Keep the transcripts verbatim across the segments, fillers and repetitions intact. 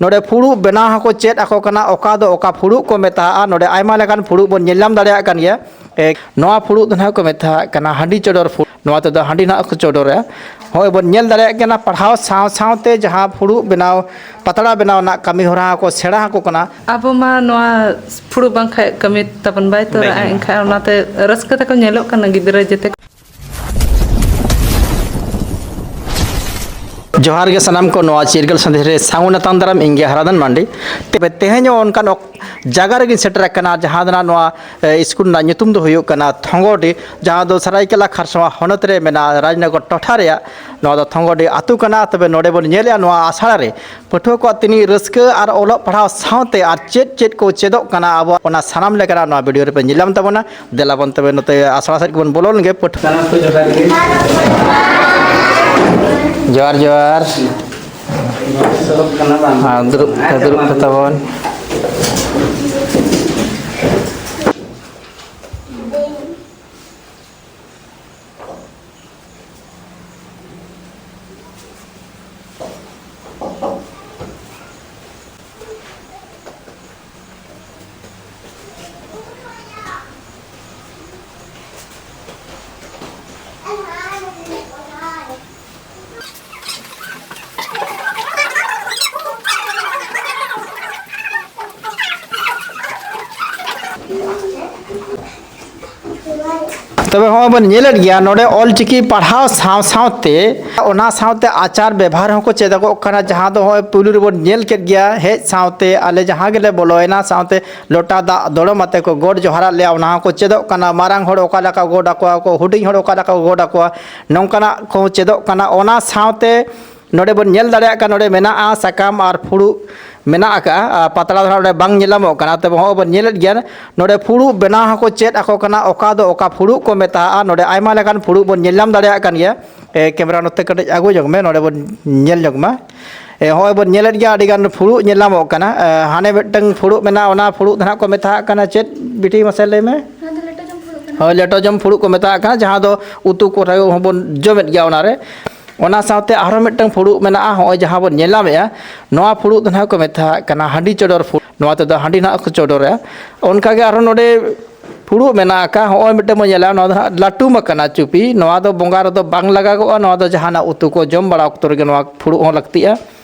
ᱱᱚᱰᱮ ᱯᱷᱩᱲᱩᱜ ᱵᱮᱱᱟᱣ ᱦᱚᱸᱠᱚ ᱪᱮᱫ ᱟᱠᱚ ᱠᱟᱱᱟ, ᱚᱠᱟ ᱫᱚ ᱚᱠᱟ ᱯᱷᱩᱲᱩᱜ ᱠᱚ ᱢᱮᱛᱟᱜᱼᱟ᱾ ᱱᱚᱰᱮ ᱟᱭᱢᱟ ᱞᱮᱠᱟᱱ ᱯᱷᱩᱲᱩᱜ ᱵᱚᱱ ᱧᱮᱞ ᱧᱟᱢ ᱫᱟᱲᱮᱭᱟᱜ ᱠᱟᱱ ᱜᱮᱭᱟ᱾ ᱮ, ᱱᱚᱣᱟ ᱯᱷᱩᱲᱩᱜ ᱫᱚ ᱱᱟᱦᱟᱜ ᱠᱚ ᱢᱮᱛᱟᱜ ᱠᱟᱱᱟ ᱦᱟᱺᱰᱤ ᱪᱚᱰᱚᱨ ᱯᱷᱩᱲᱩᱜ᱾ ᱱᱚᱣᱟ ᱛᱮᱫᱚ ᱦᱟᱺᱰᱤ ᱱᱟᱦᱟᱜ ᱠᱚ ᱪᱚᱰᱚᱨᱟ᱾ ᱦᱚᱸᱜᱼᱚᱭ ᱵᱚᱱ ᱧᱮᱞ ᱫᱟᱲᱮᱭᱟᱜ ᱠᱟᱱᱟ, ᱯᱟᱲᱦᱟᱣ ᱥᱟᱶ ᱥᱟᱶᱛᱮ ᱡᱟᱦᱟᱸ ᱯᱷᱩᱲᱩᱜ ᱵᱮᱱᱟᱣ, ᱯᱟᱛᱲᱟ ᱵᱮᱱᱟᱣ ᱨᱮᱱᱟᱜ ᱠᱟᱹᱢᱤ ᱦᱚᱨᱟ ᱦᱚᱸᱠᱚ ᱥᱮᱬᱟ ᱟᱠᱚ ᱠᱟᱱᱟ᱾ ᱟᱵᱚ ᱢᱟ ᱱᱚᱣᱟ ᱯᱷᱩᱲᱩᱜ ᱵᱟᱝᱠᱷᱟᱡ ᱠᱟᱹᱢᱤ ᱛᱟᱵᱚᱱ ᱵᱟᱭ ᱛᱚᱨᱟᱜᱼᱟ, ᱮᱱᱠᱷᱟᱱ ᱚᱱᱟᱛᱮ ᱨᱟᱹᱥᱠᱟᱹ ᱛᱮᱠᱚ ᱧᱮᱞᱚᱜ ᱠᱟᱱᱟ ᱜᱤᱫᱽᱨᱟᱹ ᱡᱮᱛᱮ᱾ ᱡᱚᱦᱟᱨ ᱜᱮ ᱥᱟᱱᱟᱢ ᱠᱚ, ᱱᱚᱣᱟ ᱪᱤᱨᱜᱟᱹᱞ ᱥᱟᱸᱫᱮᱥ ᱨᱮ ᱥᱟᱹᱜᱩᱱ ᱟᱛᱟᱝ ᱫᱟᱨᱟᱢ, ᱤᱧ ᱜᱮ ᱦᱟᱨᱟᱫᱷᱚᱱ ᱢᱟᱱᱰᱤ᱾ ᱛᱚᱵᱮ ᱛᱮᱦᱮᱧ ᱦᱚᱸ ᱚᱱᱠᱟᱱ ᱚᱠ-, ᱡᱟᱭᱜᱟ ᱨᱮᱜᱤᱧ ᱥᱮᱴᱮᱨ ᱟᱠᱟᱱᱟ, ᱡᱟᱦᱟᱸ ᱫᱚ ᱱᱟᱜ ᱱᱚᱣᱟ, ᱮ, ᱥᱠᱩᱞ ᱨᱮᱱᱟᱜ ᱧᱩᱛᱩᱢ ᱫᱚ ᱦᱩᱭᱩᱜ ᱠᱟᱱᱟ ᱛᱷᱚᱸᱜᱚᱰᱤ, ᱡᱟᱦᱟᱸ ᱫᱚ ᱥᱟᱹᱨᱟᱹᱭᱠᱮᱞᱟ ᱠᱷᱟᱨᱥᱚᱣᱟ ᱦᱚᱱᱚᱛ ᱨᱮ ᱢᱮᱱᱟᱜᱼᱟ, ᱨᱟᱡᱽᱱᱚᱜᱚᱨ ᱴᱚᱴᱷᱟ ᱨᱮᱭᱟᱜ ᱱᱚᱣᱟ ᱫᱚ ᱛᱷᱚᱸᱜᱚᱰᱤ ᱟᱹᱛᱩ ᱠᱟᱱᱟ᱾ ᱛᱚᱵᱮ ᱱᱚᱰᱮ ᱵᱚᱱ ᱧᱮᱞᱮᱜᱼᱟ, ᱱᱚᱣᱟ ᱟᱥᱲᱟ ᱨᱮ ᱯᱟᱹᱴᱷᱩᱣᱟᱹ ᱠᱚᱣᱟᱜ ᱛᱤᱱᱟᱹᱜ ᱨᱟᱹᱥᱠᱟᱹ ᱟᱨ ᱚᱞᱚᱜ ᱯᱟᱲᱦᱟᱣ ᱥᱟᱶᱛᱮ ᱟᱨ ᱪᱮᱫ ᱪᱮᱫ ᱠᱚ ᱪᱮᱫᱚᱜ ᱠᱟᱱᱟ, ᱟᱵᱚᱣᱟᱜ ᱚᱱᱟ ᱥᱟᱱᱟᱢ ᱞᱮᱠᱟᱱᱟᱜ ᱱᱚᱣᱟ ᱵᱷᱤᱰᱤᱭᱳ ᱨᱮᱯᱮ ᱧᱮᱞ ᱧᱟᱢ ᱛᱟᱵᱚᱱᱟ᱾ ᱫᱮᱞᱟ ᱵᱚᱱ ᱛᱚᱵᱮ ᱱᱚᱛᱮ ᱟᱥᱲᱟ ᱥᱮᱫ ᱜᱮᱵᱚᱱ ᱵᱚᱞᱚ ᱞᱮᱱᱜᱮ᱾ ᱯᱟᱹᱴᱷᱩᱣᱟᱹ ᱥᱟᱱᱟᱢ ᱠᱚ ᱡᱚᱦᱟᱨ ᱜᱮ᱾ ᱡᱚᱦᱟᱨ, ᱡᱚᱦᱟᱨ᱾ ᱥᱚᱲᱚᱠ ᱠᱟᱱᱟ ᱵᱟᱝ? ᱟᱨ ᱫᱩᱲᱩᱵ, ᱫᱩᱲᱩᱵ ᱠᱚ ᱛᱟᱵᱚᱱ᱾ ᱛᱚᱵᱮ ᱦᱚᱸᱜᱼᱚᱭ ᱵᱚᱱ ᱧᱮᱞᱮᱫ ᱜᱮᱭᱟ, ᱱᱚᱰᱮ ᱚᱞᱪᱤᱠᱤ ᱯᱟᱲᱦᱟᱣ ᱥᱟᱶ ᱥᱟᱶᱛᱮ, ᱚᱱᱟ ᱥᱟᱶᱛᱮ ᱟᱪᱟᱨ ᱵᱮᱵᱷᱟᱨ ᱦᱚᱸᱠᱚ ᱪᱮᱫᱚᱜᱚᱜ ᱠᱟᱱᱟ, ᱡᱟᱦᱟᱸ ᱫᱚ ᱦᱚᱸᱜᱼᱚᱭ ᱯᱩᱭᱞᱩ ᱨᱮᱵᱚᱱ ᱧᱮᱞ ᱠᱮᱫ ᱜᱮᱭᱟ, ᱦᱮᱡ ᱥᱟᱶᱛᱮ ᱟᱞᱮ ᱡᱟᱦᱟᱸ ᱜᱮᱞᱮ ᱵᱚᱞᱚᱭᱮᱱᱟ, ᱥᱟᱶᱛᱮ ᱞᱚᱴᱟ ᱫᱟᱜ ᱫᱚᱲᱚᱢ ᱟᱛᱮ ᱠᱚ ᱜᱚᱰ ᱡᱚᱦᱟᱨᱟᱫ ᱞᱮᱭᱟ, ᱚᱱᱟ ᱦᱚᱸᱠᱚ ᱪᱮᱫᱚᱜ ᱠᱟᱱᱟ᱾ ᱢᱟᱨᱟᱝ ᱦᱚᱲ ᱚᱠᱟ ᱞᱮᱠᱟ ᱜᱚᱰ ᱟᱠᱚᱣᱟ ᱠᱚ, ᱦᱩᱰᱤᱧ ᱦᱚᱲ ᱚᱠᱟ ᱞᱮᱠᱟ ᱠᱚ ᱜᱚᱰ ᱟᱠᱚᱣᱟ, ᱱᱚᱝᱠᱟᱱᱟᱜ ᱠᱚ ᱪᱮᱫᱚᱜ ᱠᱟᱱᱟ᱾ ᱚᱱᱟ ᱥᱟᱶᱛᱮ ᱱᱚᱰᱮ ᱵᱚᱱ ᱧᱮᱞ ᱫᱟᱲᱮᱭᱟᱜ ᱠᱟᱱᱟ, ᱱᱚᱰᱮ ᱢᱮᱱᱟᱜᱼᱟ ᱥᱟᱠᱟᱢ ᱟᱨ ᱯᱷᱩᱲᱩᱜ ᱢᱮᱱᱟᱜ ᱟᱠᱟᱫᱼᱟ᱾ ᱟᱨ ᱯᱟᱛᱲᱟ ᱫᱚ ᱱᱟᱦᱟᱜ ᱱᱚᱰᱮ ᱵᱟᱝ ᱧᱮᱞ ᱧᱟᱢᱚᱜ ᱠᱟᱱᱟ, ᱛᱚᱵᱮ ᱦᱚᱸᱜᱼᱚᱭ ᱵᱚᱱ ᱧᱮᱞᱮᱫ ᱜᱮᱭᱟ, ᱱᱚᱰᱮ ᱯᱷᱩᱲᱩᱜ ᱵᱮᱱᱟᱣ ᱦᱚᱸᱠᱚ ᱪᱮᱫ ᱟᱠᱚ ᱠᱟᱱᱟ, ᱚᱠᱟ ᱫᱚ ᱚᱠᱟ ᱯᱷᱩᱲᱩᱜ ᱠᱚ ᱢᱮᱛᱟᱜᱼᱟ᱾ ᱱᱚᱰᱮ ᱟᱭᱢᱟ ᱞᱮᱠᱟᱱ ᱯᱷᱩᱲᱩᱜ ᱵᱚᱱ ᱧᱮᱞ ᱧᱟᱢ ᱫᱟᱲᱮᱭᱟᱜ ᱠᱟᱱ ᱜᱮᱭᱟ᱾ ᱮ, ᱠᱮᱢᱮᱨᱟ ᱱᱚᱛᱮ ᱠᱟᱹᱴᱤᱡ ᱟᱹᱜᱩ ᱧᱚᱜ ᱢᱮ, ᱱᱚᱰᱮ ᱵᱚᱱ ᱧᱮᱞ ᱧᱚᱜ ᱢᱟ᱾ ᱮ, ᱦᱚᱸᱜᱼᱚᱭ ᱵᱚᱱ ᱧᱮᱞᱮᱫ ᱜᱮᱭᱟ, ᱟᱹᱰᱤ ᱜᱟᱱ ᱯᱷᱩᱲᱩᱜ ᱧᱮᱞ ᱧᱟᱢᱚᱜ ᱠᱟᱱᱟ᱾ ᱮ, ᱦᱟᱱᱮ ᱢᱤᱫᱴᱟᱝ ᱯᱷᱩᱲᱩᱜ ᱢᱮᱱᱟᱜᱼᱟ, ᱚᱱᱟ ᱯᱷᱩᱲᱩᱜ ᱫᱚ ᱱᱟᱦᱟᱜ ᱠᱚ ᱢᱮᱛᱟᱜ ᱠᱟᱱᱟ ᱪᱮᱫ, ᱵᱤᱴᱤ, ᱢᱟᱥᱮ ᱞᱟᱹᱭ ᱢᱮ? ᱚᱱᱟ ᱫᱚ ᱞᱮᱴᱚ ᱡᱚᱢ ᱯᱷᱩᱲᱩᱜ ᱠᱟᱱᱟ᱾ ᱦᱳᱭ, ᱞᱮᱴᱚ ᱡᱚᱢ ᱯᱷᱩᱲᱩᱜ ᱠᱚ ᱢᱮᱛᱟᱜ ᱠᱟᱱᱟ, ᱡᱟᱦᱟᱸ ᱫᱚ ᱩᱛᱩ ᱠᱚᱨᱮ ᱦᱚᱸᱵᱚᱱ ᱡᱚᱢᱮᱫ ᱜᱮᱭᱟ ᱚᱱᱟᱨᱮ᱾ ᱚᱱᱟ ᱥᱟᱶᱛᱮ ᱟᱨᱦᱚᱸ ᱢᱤᱫᱴᱟᱝ ᱯᱷᱩᱲᱩᱜ ᱢᱮᱱᱟᱜᱼᱟ, ᱦᱚᱸᱜᱼᱚᱭ ᱡᱟᱦᱟᱸ ᱵᱚᱱ ᱧᱮᱞ ᱧᱟᱢᱮᱜᱼᱟ, ᱱᱚᱣᱟ ᱯᱷᱩᱲᱩᱜ ᱫᱚ ᱱᱟᱦᱟᱜ ᱠᱚ ᱢᱮᱛᱟᱜ ᱠᱟᱱᱟ ᱦᱟᱺᱰᱤ ᱪᱚᱰᱚᱨ ᱯᱷᱩᱲᱩᱜ, ᱱᱚᱣᱟ ᱛᱮᱫᱚ ᱦᱟᱺᱰᱤ ᱱᱟᱦᱟᱜ ᱠᱚ ᱪᱚᱰᱚᱨᱟ᱾ ᱚᱱᱠᱟᱜᱮ ᱟᱨᱦᱚᱸ ᱱᱚᱰᱮ ᱯᱷᱩᱲᱩᱜ ᱢᱮᱱᱟᱜ ᱟᱠᱟᱫ, ᱦᱚᱸᱜᱼᱚᱭ ᱢᱤᱫᱴᱟᱝ ᱵᱚᱱ ᱧᱮᱞᱟ, ᱱᱚᱣᱟ ᱫᱚ ᱦᱟᱸᱜ ᱞᱟᱹᱴᱩᱢ ᱟᱠᱟᱱᱟ ᱪᱩᱯᱤ, ᱱᱚᱣᱟ ᱫᱚ ᱵᱚᱸᱜᱟ ᱨᱮᱫᱚ ᱵᱟᱝ ᱞᱟᱜᱟᱜᱚᱜᱼᱟ, ᱱᱚᱣᱟ ᱫᱚ ᱡᱟᱦᱟᱱᱟᱜ ᱩᱛᱩ ᱠᱚ ᱡᱚᱢ ᱵᱟᱲᱟ ᱚᱠᱛᱚ ᱨᱮᱜᱮ ᱱᱚᱣᱟ ᱯᱷᱩᱲᱩᱜ ᱦᱚᱸ ᱞᱟᱹᱠᱛᱤᱜᱼᱟ᱾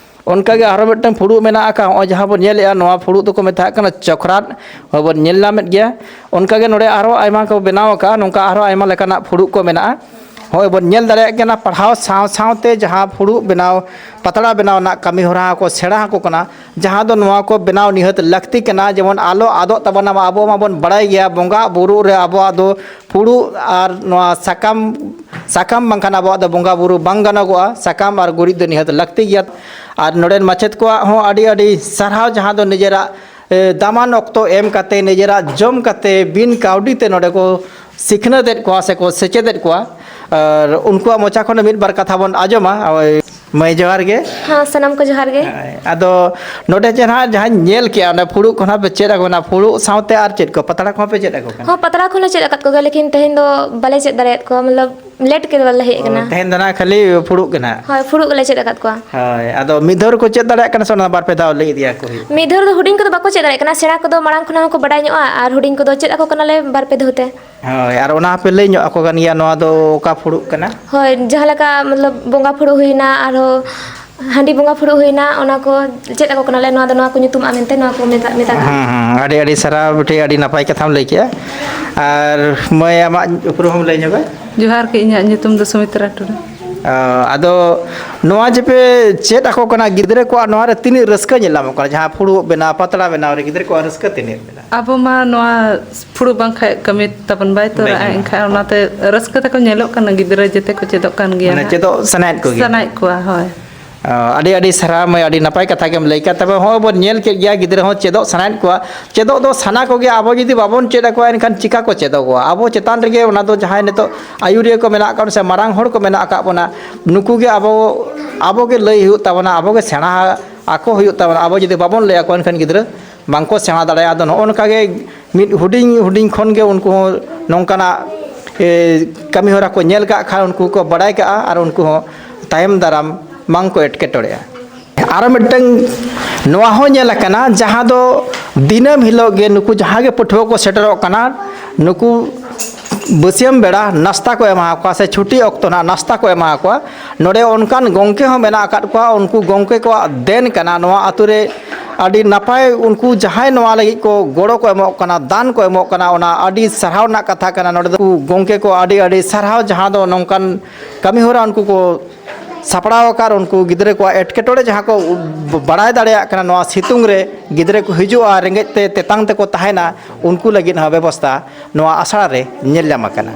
ᱚᱱᱠᱟᱜᱮ ᱟᱨᱦᱚᱸ ᱢᱤᱫᱴᱟᱝ ᱯᱷᱩᱲᱩᱜ ᱢᱮᱱᱟᱜ ᱟᱠᱟᱫ, ᱦᱚᱸᱜᱼᱚᱭ ᱡᱟᱦᱟᱸ ᱵᱚᱱ ᱧᱮᱞᱮᱜᱼᱟ, ᱱᱚᱣᱟ ᱯᱷᱩᱲᱩᱜ ᱫᱚᱠᱚ ᱢᱮᱛᱟᱜ ᱠᱟᱱᱟ ᱪᱚᱠᱨᱟᱴ, ᱦᱚᱸ ᱵᱚᱱ ᱧᱮᱞ ᱧᱟᱢᱮᱫ ᱜᱮᱭᱟ᱾ ᱚᱱᱠᱟᱜᱮ ᱱᱚᱰᱮ ᱟᱨᱦᱚᱸ ᱟᱭᱢᱟ ᱠᱚ ᱵᱮᱱᱟᱣ ᱟᱠᱟᱫᱼᱟ, ᱱᱚᱝᱠᱟ ᱟᱨᱦᱚᱸ ᱟᱭᱢᱟ ᱞᱮᱠᱟᱱᱟᱜ ᱯᱷᱩᱲᱩᱜ ᱠᱚ ᱢᱮᱱᱟᱜᱼᱟ᱾ ᱦᱚᱸᱜᱼᱚᱭ ᱵᱚᱱ ᱧᱮᱞ ᱫᱟᱲᱮᱭᱟᱜ ᱠᱟᱱᱟ, ᱯᱟᱲᱦᱟᱣ ᱥᱟᱶ ᱥᱟᱶᱛᱮ ᱡᱟᱦᱟᱸ ᱯᱷᱩᱲᱩᱜ ᱵᱮᱱᱟᱣ, ᱯᱟᱛᱲᱟ ᱵᱮᱱᱟᱣ ᱨᱮᱱᱟᱜ ᱠᱟᱹᱢᱤ ᱦᱚᱨᱟ ᱠᱚ ᱥᱮᱬᱟ ᱟᱠᱚ ᱠᱟᱱᱟ, ᱡᱟᱦᱟᱸ ᱫᱚ ᱱᱚᱣᱟ ᱠᱚ ᱵᱮᱱᱟᱣ ᱱᱤᱦᱟᱹᱛ ᱞᱟᱹᱠᱛᱤ ᱠᱟᱱᱟ, ᱡᱮᱢᱚᱱ ᱟᱞᱚ ᱟᱫᱚᱜ ᱛᱟᱵᱚᱱᱟ᱾ ᱟᱵᱚ ᱢᱟᱵᱚᱱ ᱵᱟᱲᱟᱭ ᱜᱮᱭᱟ, ᱵᱚᱸᱜᱟ ᱵᱩᱨᱩ ᱨᱮ ᱟᱵᱚᱣᱟᱜ ᱫᱚ ᱯᱷᱩᱲᱩᱜ ᱟᱨ ᱱᱚᱣᱟ ᱥᱟᱠᱟᱢ, ᱥᱟᱠᱟᱢ ᱵᱟᱝᱠᱷᱟᱱ ᱟᱵᱚᱣᱟᱜ ᱫᱚ ᱵᱚᱸᱜᱟ ᱵᱩᱨᱩ ᱵᱟᱝ ᱜᱟᱱᱚᱜᱚᱜᱼᱟ᱾ ᱥᱟᱠᱟᱢ ᱟᱨ ᱜᱩᱨᱤᱡ ᱫᱚ ᱱᱤᱦᱟᱹᱛ ᱞᱟᱹᱠᱛᱤ ᱜᱮᱭᱟ᱾ ᱟᱨ ᱱᱚᱰᱮᱱ ᱢᱟᱪᱮᱫ ᱠᱚᱣᱟᱜ ᱦᱚᱸ ᱟᱹᱰᱤ ᱟᱹᱰᱤ ᱥᱟᱨᱦᱟᱣ, ᱡᱟᱦᱟᱸ ᱫᱚ ᱱᱤᱡᱮᱨᱟᱜ, ᱮ, ᱫᱟᱢᱟᱱ ᱚᱠᱛᱚ ᱮᱢ ᱠᱟᱛᱮ, ᱱᱤᱡᱮᱨᱟᱜ ᱡᱚᱢ ᱠᱟᱛᱮ, ᱵᱤᱱ ᱠᱟᱹᱣᱰᱤ ᱛᱮ ᱱᱚᱰᱮ ᱠᱚ ᱥᱤᱠᱷᱱᱟᱹᱛ ᱮᱫ ᱠᱚᱣᱟ ᱥᱮ ᱠᱚ ᱥᱮᱪᱮᱫ ᱮᱫ ᱠᱚᱣᱟ᱾ ᱟᱨ ᱩᱱᱠᱩᱣᱟᱜ ᱢᱚᱪᱟ ᱠᱷᱚᱱ ᱢᱤᱫ ᱵᱟᱨ ᱠᱟᱛᱷᱟ ᱵᱚᱱ ᱟᱸᱡᱚᱢᱟ᱾ ᱳᱭ, ᱢᱟᱹᱭ, ᱡᱚᱦᱟᱨ ᱜᱮ᱾ ᱦᱮᱸ, ᱥᱟᱱᱟᱢ ᱠᱚ ᱡᱚᱦᱟᱨ ᱜᱮ᱾ ᱦᱳᱭ, ᱟᱫᱚ ᱱᱚᱰᱮ ᱡᱮ ᱱᱟᱦᱟᱜ ᱡᱟᱦᱟᱸᱧ ᱧᱮᱞ ᱠᱮᱜᱼᱟ, ᱚᱱᱟ ᱯᱷᱩᱲᱩᱜ ᱠᱚ ᱱᱟᱦᱟᱜ ᱯᱮ ᱪᱮᱫ ᱟᱠᱚ ᱠᱟᱱᱟ, ᱯᱷᱩᱲᱩᱜ ᱥᱟᱶᱛᱮ ᱟᱨ ᱪᱮᱫ ᱠᱚ, ᱯᱟᱛᱲᱟ ᱠᱚᱦᱚᱸ ᱯᱮ ᱪᱮᱫ ᱟᱠᱚ ᱠᱟᱱᱟ? ᱦᱚᱸ, ᱯᱟᱛᱲᱟ ᱠᱚᱦᱚᱸ ᱞᱮ ᱪᱮᱫ ᱟᱠᱟᱫ ᱠᱚᱜᱮᱭᱟ, ᱞᱮᱠᱤᱱ ᱛᱮᱦᱮᱧ ᱫᱚ ᱵᱟᱞᱮ ᱪᱮᱫ ᱫᱟᱲᱮᱭᱟᱫ ᱠᱚᱣᱟ, ᱢᱚᱛᱞᱚᱵ, ᱞᱮᱴ ᱠᱮᱫ ᱵᱟᱞᱮ ᱦᱮᱡ ᱚ, ᱟᱠᱟᱱᱟ᱾ ᱛᱮᱦᱮᱧ ᱫᱚ ᱱᱟᱦᱟᱜ ᱠᱷᱟᱹᱞᱤ ᱯᱷᱩᱲᱩᱜ ᱜᱮ ᱱᱟᱦᱟᱜ? ᱦᱳᱭ, ᱯᱷᱩᱲᱩᱜ ᱜᱮᱞᱮ ᱪᱮᱫ ᱟᱠᱟᱫ ᱠᱚᱣᱟ᱾ ᱦᱳᱭ, ᱟᱫᱚ ᱢᱤᱫ ᱫᱷᱟᱣ ᱨᱮᱠᱚ ᱪᱮᱫ ᱫᱟᱲᱮᱭᱟᱜ ᱠᱟᱱᱟ ᱥᱮ ᱚᱱᱟ ᱵᱟᱨ ᱯᱮ ᱫᱷᱟᱣ ᱞᱟᱹᱭ ᱤᱫᱤᱭᱟᱠᱚ ᱦᱩᱭᱩᱜᱼᱟ? ᱢᱤᱫ ᱫᱷᱟᱣ ᱨᱮᱫᱚ ᱦᱩᱰᱤᱧ ᱠᱚᱫᱚ ᱵᱟᱠᱚ ᱪᱮᱫ ᱫᱟᱲᱮᱭᱟᱜ ᱠᱟᱱᱟ, ᱥᱮᱬᱟ ᱠᱚᱫᱚ ᱢᱟᱲᱟᱝ ᱠᱷᱚᱱᱟᱜ ᱦᱚᱸᱠᱚ ᱵᱟᱰᱟᱭ ᱧᱚᱜᱼᱟ, ᱟᱨ ᱦᱩᱰᱤᱧ ᱠᱚᱫᱚ ᱪᱮᱫ ᱟᱠᱚ ᱠᱟᱱᱟᱞᱮ ᱵᱟᱨ ᱯᱮ ᱫᱷᱟᱣ ᱛᱮ᱾ ᱦᱳᱭ, ᱟᱨ ᱚᱱᱟ ᱦᱚᱸᱯᱮ ᱞᱟᱹᱭ ᱧᱚᱜ ᱟᱠᱚ ᱠᱟᱱ ᱜᱮᱭᱟ, ᱱᱚᱣᱟ ᱫᱚ ᱚᱠᱟ ᱯᱷᱩᱲᱩᱜ ᱠᱟᱱᱟ? ᱦᱳᱭ, ᱡᱟᱦᱟᱸ ᱞᱮᱠᱟ, ᱢᱚᱛᱞᱚᱵ, ᱵᱚᱸᱜᱟ ᱯᱷᱩᱲᱩᱜ ᱦᱩᱭᱱᱟ, ᱟᱨᱦᱚᱸ ᱦᱟᱺᱰᱤ ᱵᱚᱸᱜᱟ ᱯᱷᱩᱲᱩᱜ ᱦᱩᱭᱱᱟ, ᱚᱱᱟ ᱠᱚ ᱪᱮᱫ ᱟᱠᱚ ᱠᱟᱱᱟᱞᱮ, ᱱᱚᱣᱟ ᱫᱚ ᱱᱚᱣᱟ ᱠᱚ ᱧᱩᱛᱩᱢᱟᱜ ᱢᱮᱱᱛᱮ ᱱᱚᱣᱟ ᱠᱚ ᱢᱮᱛᱟᱜ, ᱢᱮᱛᱟᱜ ᱠᱟᱱᱟ᱾ ᱦᱮᱸ, ᱦᱮᱸ, ᱟᱹᱰᱤ, ᱟᱹᱰᱤ ᱥᱟᱨᱦᱟᱣ ᱵᱤᱴᱤ, ᱟᱹᱰᱤ ᱱᱟᱯᱟᱭ ᱠᱟᱛᱷᱟᱢ ᱞᱟᱹᱭ ᱠᱮᱜᱼᱟ᱾ ᱟᱨ ᱢᱟᱹᱭ, ᱟᱢᱟᱜ ᱩᱯᱨᱩᱢ ᱦᱚᱸᱢ ᱞᱟᱹᱭ ᱧᱚᱜᱟ? ᱡᱚᱦᱟᱨ ᱜᱮ, ᱤᱧᱟᱹᱜ ᱧᱩᱛᱩᱢ ᱫᱚ ᱥᱩᱢᱤᱛᱨᱟ ᱴᱩᱰᱩ᱾ ᱚ, ᱟᱫᱚ ᱱᱚᱣᱟ ᱡᱮ ᱯᱮ ᱪᱮᱫ ᱟᱠᱚ ᱠᱟᱱᱟ ᱜᱤᱫᱽᱨᱟᱹ ᱠᱚᱣᱟᱜ, ᱱᱚᱣᱟ ᱨᱮ ᱛᱤᱱᱟᱹᱜ ᱨᱟᱹᱥᱠᱟᱹ ᱧᱮᱞ ᱧᱟᱢᱚᱜ ᱠᱟᱱᱟ? ᱡᱟᱦᱟᱸ ᱯᱷᱩᱲᱩᱜ ᱵᱮᱱᱟᱣ, ᱯᱟᱛᱲᱟ ᱵᱮᱱᱟᱣ ᱨᱮ ᱜᱤᱫᱽᱨᱟᱹ ᱠᱚᱣᱟᱜ ᱨᱟᱹᱥᱠᱟᱹ ᱛᱤᱱᱟᱹᱜ ᱢᱮᱱᱟᱜᱼᱟ? ᱟᱵᱚ ᱢᱟ ᱱᱚᱣᱟ ᱯᱷᱩᱲᱩᱜ ᱵᱟᱝᱠᱷᱟᱡ ᱠᱟᱹᱢᱤ ᱛᱟᱵᱚᱱ ᱵᱟᱭ ᱵᱟᱭ ᱛᱚᱨᱟᱜᱼᱟ, ᱜᱟᱱᱚᱜᱼᱟ᱾ ᱮᱱᱠᱷᱟᱱ ᱚᱱᱟᱛᱮ ᱨᱟᱹᱥᱠᱟᱹ ᱛᱟᱠᱚ ᱧᱮᱞᱚᱜ ᱠᱟᱱᱟ, ᱜᱤᱫᱽᱨᱟᱹ ᱡᱮᱛᱮ ᱠᱚ ᱪᱮᱫᱚᱜ ᱠᱟᱱ ᱜᱮᱭᱟ ᱢᱟᱱᱮ ᱱᱟᱦᱟᱜ᱾ ᱪᱮᱫᱚᱜ ᱥᱟᱱᱟᱭᱮᱫ ᱠᱚᱜᱮᱭᱟ? ᱥᱟᱱᱟᱭᱮᱫ ᱠᱚᱣᱟ, ᱦᱳᱭ᱾ ᱚ, ᱟᱹᱰᱤ, ᱟᱹᱰᱤ ᱥᱟᱨᱦᱟᱣ ᱢᱟᱹᱭ, ᱟᱹᱰᱤ ᱱᱟᱯᱟᱭ ᱠᱟᱛᱷᱟ ᱜᱮᱢ ᱞᱟᱹᱭ ᱠᱮᱫ᱾ ᱛᱚᱵᱮ ᱦᱚᱸᱜᱼᱚᱭ ᱵᱚᱱ ᱧᱮᱞ ᱠᱮᱫ ᱜᱮᱭᱟ, ᱜᱤᱫᱽᱨᱟᱹ ᱦᱚᱸ ᱪᱮᱫᱚᱜ ᱥᱟᱱᱟᱭᱮᱫ ᱠᱚᱣᱟ, ᱪᱮᱫᱚᱜ ᱫᱚ ᱥᱟᱱᱟ ᱠᱚᱜᱮᱭᱟ᱾ ᱟᱵᱚ ᱡᱩᱫᱤ ᱵᱟᱵᱚᱱ ᱪᱮᱫ ᱟᱠᱚᱣᱟ, ᱮᱱᱠᱷᱟᱱ ᱪᱤᱠᱟ ᱠᱚ ᱪᱮᱫᱚᱜᱚᱜᱼᱟ? ᱟᱵᱚ ᱪᱮᱛᱟᱱ ᱨᱮᱜᱮ ᱚᱱᱟ ᱫᱚ, ᱡᱟᱦᱟᱸᱭ ᱱᱤᱛᱚᱜ ᱟᱹᱭᱩᱨᱤᱭᱟᱹ ᱠᱚ ᱢᱮᱱᱟᱜ ᱟᱠᱟᱫ ᱵᱚᱱᱟ ᱥᱮ ᱢᱟᱨᱟᱝ ᱦᱚᱲ ᱠᱚ ᱢᱮᱱᱟᱜ ᱟᱠᱟᱫ ᱵᱚᱱᱟ, ᱱᱩᱠᱩ ᱜᱮ ᱟᱵᱚ, ᱟᱵᱚ ᱜᱮ ᱞᱟᱹᱭ ᱦᱩᱭᱩᱜ ᱛᱟᱵᱚᱱᱟ, ᱟᱵᱚ ᱜᱮ ᱥᱮᱬᱟ ᱟᱠᱚ ᱦᱩᱭᱩᱜ ᱛᱟᱵᱚᱱᱟ᱾ ᱟᱵᱚ ᱡᱩᱫᱤ ᱵᱟᱵᱚᱱ ᱞᱟᱹᱭ ᱟᱠᱚᱣᱟ, ᱮᱱᱠᱷᱟᱱ ᱜᱤᱫᱽᱨᱟᱹ ᱵᱟᱝᱠᱚ ᱥᱮᱬᱟ ᱫᱟᱲᱮᱭᱟᱜᱼᱟ᱾ ᱟᱫᱚ ᱱᱚᱜᱼᱚ ᱱᱚᱝᱠᱟ ᱜᱮ ᱢᱤᱫ ᱦᱩᱰᱤᱧ ᱦᱩᱰᱤᱧ ᱠᱷᱚᱱ ᱜᱮ ᱩᱱᱠᱩ ᱦᱚᱸ ᱱᱚᱝᱠᱟᱱᱟᱜ, ᱮ, ᱠᱟᱹᱢᱤ ᱦᱚᱨᱟ ᱠᱚ ᱧᱮᱞ ᱠᱟᱜ ᱠᱷᱟᱱ, ᱩᱱᱠᱩ ᱠᱚ ᱵᱟᱰᱟᱭ ᱠᱟᱜᱼᱟ ᱟᱨ ᱩᱱᱠᱩ ᱦᱚᱸ ᱛᱟᱭᱚᱢ ᱫᱟᱨᱟᱢ ᱵᱟᱝ ᱠᱚ ᱮᱴᱠᱮᱴᱚᱬᱮᱜᱼᱟ᱾ ᱟᱨᱚ ᱢᱤᱫᱴᱟᱝ ᱱᱚᱣᱟ ᱦᱚᱸ ᱧᱮᱞ ᱟᱠᱟᱱᱟ, ᱡᱟᱦᱟᱸ ᱫᱚ ᱫᱤᱱᱟᱹᱢ ᱦᱤᱞᱳᱜ ᱜᱮ ᱱᱩᱠᱩ ᱡᱟᱦᱟᱸ ᱜᱮ ᱯᱟᱹᱴᱷᱩᱣᱟᱹ ᱠᱚ ᱥᱮᱴᱮᱨᱚᱜ ᱠᱟᱱᱟ, ᱱᱩᱠᱩ ᱵᱟᱹᱥᱭᱟᱹᱢ ᱵᱮᱲᱟ ᱱᱟᱥᱛᱟ ᱠᱚ ᱮᱢᱟ ᱠᱚᱣᱟ ᱥᱮ ᱪᱷᱩᱴᱤ ᱚᱠᱛᱚ ᱱᱟᱜ ᱱᱟᱥᱛᱟ ᱠᱚ ᱮᱢᱟ ᱠᱚᱣᱟ᱾ ᱱᱚᱰᱮ ᱚᱱᱠᱟᱱ ᱜᱚᱢᱠᱮ ᱦᱚᱸ ᱢᱮᱱᱟᱜ ᱟᱠᱟᱫ ᱠᱚᱣᱟ, ᱩᱱᱠᱩ ᱜᱚᱢᱠᱮ ᱠᱚᱣᱟᱜ ᱫᱮᱱ ᱠᱟᱱᱟ ᱱᱚᱣᱟ ᱟᱛᱳ ᱨᱮ ᱟᱹᱰᱤ ᱱᱟᱯᱟᱭ, ᱩᱱᱠᱩ ᱡᱟᱦᱟᱸᱭ ᱱᱚᱣᱟ ᱞᱟᱹᱜᱤᱫ ᱠᱚ ᱜᱚᱲᱚ ᱠᱚ ᱮᱢᱚᱜ ᱠᱟᱱᱟ, ᱫᱟᱱ ᱠᱚ ᱮᱢᱚᱜ ᱠᱟᱱᱟ, ᱚᱱᱟ ᱟᱹᱰᱤ ᱥᱟᱨᱦᱟᱣ ᱨᱮᱱᱟᱜ ᱠᱟᱛᱷᱟ ᱠᱟᱱᱟ᱾ ᱱᱚᱰᱮ ᱫᱚ ᱜᱚᱢᱠᱮ ᱠᱚ ᱟᱹᱰᱤ ᱟᱹᱰᱤ ᱥᱟᱨᱦᱟᱣ, ᱡᱟᱦᱟᱸ ᱫᱚ ᱱᱚᱝᱠᱟᱱ ᱠᱟᱹᱢᱤ ᱦᱚᱨᱟ ᱩᱱᱠᱩ ᱠᱚ ᱥᱟᱯᱲᱟᱣ ᱟᱠᱟᱫ, ᱩᱱᱠᱩ ᱜᱤᱫᱽᱨᱟᱹ ᱠᱚᱣᱟᱜ ᱮᱴᱠᱮᱴᱚᱬᱮ ᱡᱟᱦᱟᱸ ᱠᱚ ᱵᱟᱲᱟᱭ ᱫᱟᱲᱮᱭᱟᱜ ᱠᱟᱱᱟ, ᱱᱚᱣᱟ ᱥᱤᱛᱩᱝ ᱨᱮ ᱜᱤᱫᱽᱨᱟᱹ ᱠᱚ ᱦᱤᱡᱩᱜᱼᱟ, ᱨᱮᱸᱜᱮᱡ ᱛᱮ ᱛᱮᱛᱟᱝ ᱛᱮᱠᱚ ᱛᱟᱦᱮᱱᱟ, ᱩᱱᱠᱩ ᱞᱟᱹᱜᱤᱫ ᱦᱚᱸ ᱵᱮᱵᱚᱥᱛᱷᱟ ᱱᱚᱣᱟ ᱟᱥᱲᱟ ᱨᱮ ᱧᱮᱞ ᱧᱟᱢ ᱟᱠᱟᱱᱟ᱾